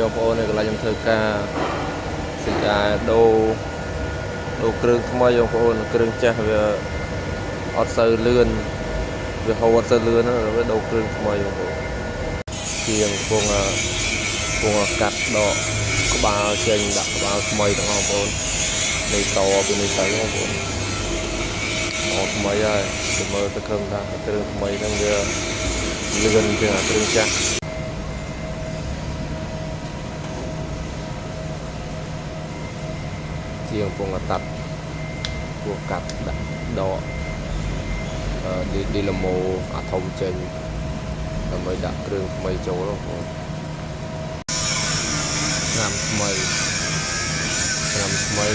នេះបងប្អូននេះកន្លែងខ្ញុំធ្វើការសិអាដូរដូរគ្រឿងថ្មីបងប្អូនគ្រឿងចាស់វាអត់សូវលឿនវាហូរអត់សូវលឿនហ្នឹងវាដូរគ្រឿងថ្មីបងប្អូនជាងកំពុងកំពុងកាត់ដកក្បាលចេញដាក់ក្បាលថ្មីទាំងអស់បងប្អូននេះតពីនេះទៅបងប្អូនតថ្មីហើយទៅមើលទៅឃើញថាគ្រឿងថ្មីហ្នឹងវាលឿនជាងអាគ្រឿងចាស់ជាងកំពុងតែតាត់ពួកកាត់ដាក់ដកឌីឡូម៉ូអាធំចេញដើម្បីដាក់គ្រឿងថ្មីចូលបងប្អូនឆ្នាំថ្មីឆ្នាំថ្មី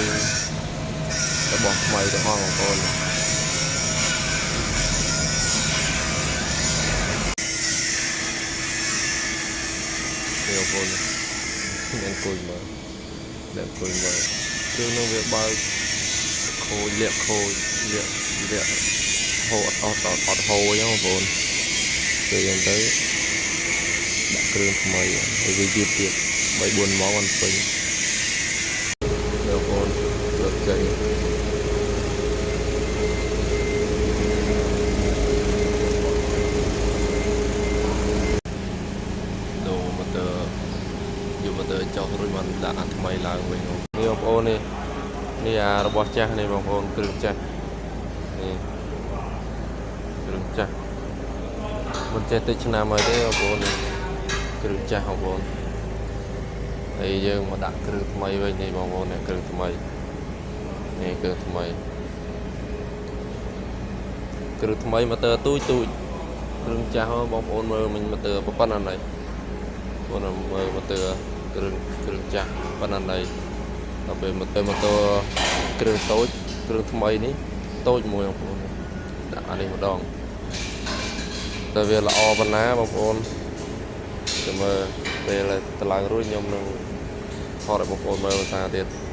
របស់ថ្មីទាំងអស់បងប្អូននេះបងប្អូនអ្នកអង្គុយមើលអ្នកអង្គុយមើលគ្រឿងនោះវាបើកខូចលាក់ខូចលាក់លាក់ហូរអត់អត់អត់អត់ហូរអញ្ចឹងបងប្អូនពេលអញ្ចឹងទៅដាក់គ្រឿងថ្មីហើយវាយឺតទៀត3 4ម៉ោងมันពេញបងប្អូនលើកចេញដូរម៉ូទ័រយកម៉ូទ័រចុះរួចมันដាក់អាថ្មីឡើងវិញនេះបងប្អូននេះនេះអារបស់ចាស់នេះបងប្អូនគ្រឿងចាស់នេះគ្រឿងចាស់មិនចេះតិចឆ្នាំហើយទេបងប្អូននេះគ្រឿងចាស់បងប្អូនហើយយើងមកដាក់គ្រឿងថ្មីវិញនេះបងប្អូននេះគ្រឿងថ្មីនេះគ្រឿងថ្មីគ្រឿងថ្មីម៉ូទ័រទូចទូចគ្រឿងចាស់បងប្អូនមើលមិញម៉ូទ័រប៉ុណ្ណាណីបងមើលម៉ូទ័រគ្រឿងគ្រឿងចាស់ប៉ុណ្ណាណីដល់ពេលម៉ូទ័រម៉ូទ័រគ្រឿងតូចគ្រឿងថ្មីនេះតូចមួយបងប្អូនដាក់អានេះម្ដងតែវាល្អប៉ុណ្ណាបងប្អូនចាំមើលពេលទៅឡើងរួចខ្ញុំនឹងថតឲ្យបងប្អូនមើលភាសាទៀត។